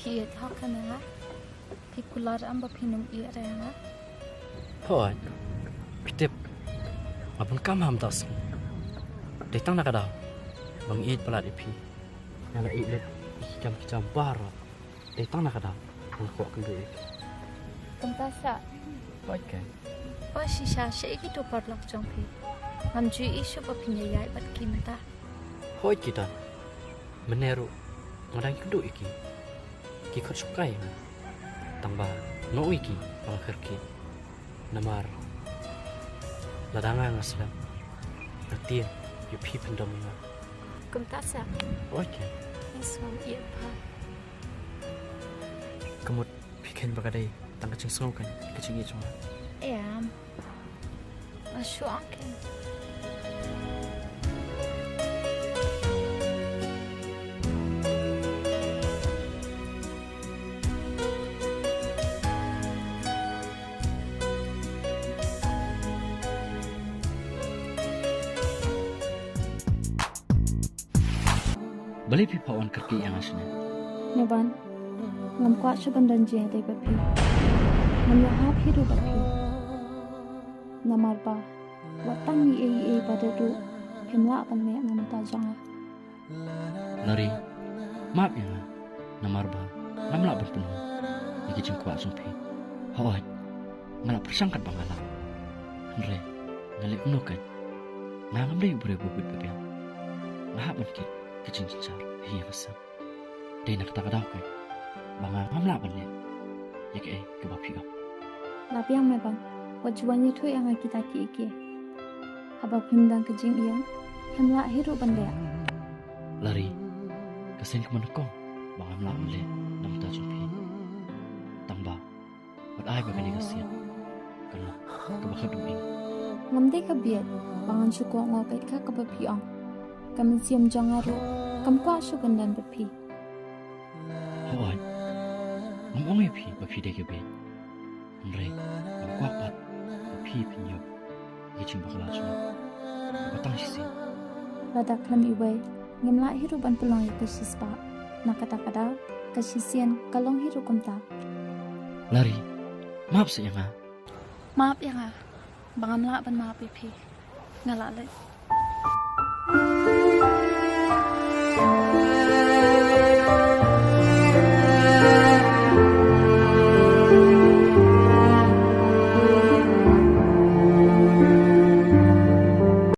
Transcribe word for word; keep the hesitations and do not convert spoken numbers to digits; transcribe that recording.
Ïeit hok ïa nga. Phi kular em ba phin ym ïeit re ïa nga? Hooid. Phi tip, nga bun kam ha mynta u sngi. Dei tang na ka daw ba nga ïeit palat ïa phi. Nga la ïeit lut ïa ki kam ki jam baroh. Dei tang na ka daw ba nga kwah kynduh ïa phi. Kumta sa. Hooid keiñ. O shisha, shaei kito paralok jong phi? Ngam ju ïohi shuh ba phin ïaid bad ki mynta. Hooid ki don. Mynne ruh nga dang ïakynduh ïa ki. Ki khot shongkai ïa nga. Tang ba nga ong ïa ki ba nga kyrkieh. Namar lada nga nga slem, nga tieng ïa phi phin dom ïa nga. Kumta sa. Hooid keiñ. Nga sngewbha. Ka mut phi kheiñ ba ka dei tang ka jingsngew keiñ ka jingïeit jong nga. Em. Nga shu ong keiñ. Balei phi phah wan kyrkieh ïa nga shane? Nevan, ngam kwah shuh ban don jingïadei bad phi. Ngam ïahap hi ruh bad phi. Namar ba wat tang ïa ei ei ba dei ruh phim lah ban leh na ka bynta jong nga. Lari, map ïa nga. Namar ba ngam lah ban pynhun ïa ki jingkwah jong phi. Hooid, nga la pyrshang katba nga lah. Hynrei nga leh kumno keiñ? Nga ngam dei u briew ba bit ba biang. Nga hap ban kit ka jingjynjar ha ïing ha sem. Dei na kata ka daw keiñ ba nga ngam lah ban leh ïa kaei kaba phi ong. La biang me Ban, wat ju wan ïathuh ïa nga kita kiei kiei. Haba phim don ka jingïeng, phim lah hi ruh ban leh. Lari, ka seng ka mano kong ba ngam lah ban leh na ka bynta jong phi. Tang ba wat ai ba kane ka siat kan long kaba khadduh ïing. Ngam dei ka bieit ba ngan shu kohnguh beit ka kaba phi ong. Ka mynsiem jong nga ruh kam kwah shuh ban don bad phi. Hooid, ngam ong ïa phi ba phi dei ka bieit. Hynrei ngam kwah pat ba phi phin ïoh ïa ka jingbakla jong nga. Ba tang shisien. Lada khlem iwei, ngim lah hi ruh ban pynlong ïa ka shispah. Na kata ka daw, ka shisien ka long hi ruh kumta. Lari, map seh ïa nga. Map ïa nga ba ngam lah ban map ïa phi. Nga la leh